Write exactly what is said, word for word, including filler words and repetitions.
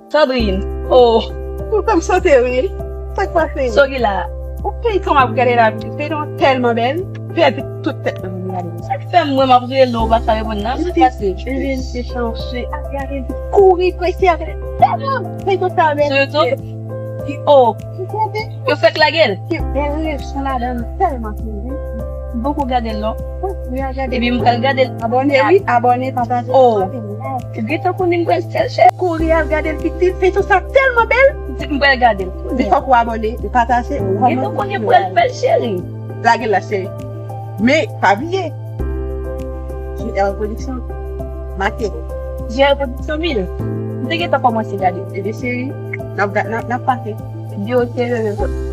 Sandrine, oh, Ou fè m sote wi. Sa k pase? Sorila, Ou feyton ap gade la, feyton tèlman bèl. Pèdi tout tèt nan gade. Sa k fè m mwen m ap rele w pa ka reponn nan? Sa k pase? Li vin se chanse ap gade, kouri prese ap gade. Tèlman feyton sa bèl. Sou YouTube? Oh, yo fèk lage l. Bèl leson ladan tèlman sezi. Poko gade l non. Wi, a gade. Epi m pral gade l. Abòne wi, abòne, pataje. Oh. Ou gentan konnen m pral fè l cheri. Kouri al gade l pitit, feyton sa tèlman bèl. M pral gade l. Men fòk ou abòne, ou pataje, ou Ou gentan konnen m pral fè l cheri. Lage l la cheri. Men pa bliye J R Production. Make. J R Production mil. M te gentan kòmanse gade. Ebyen cheri, n ap, n ap, n ap pase. Di yo serye.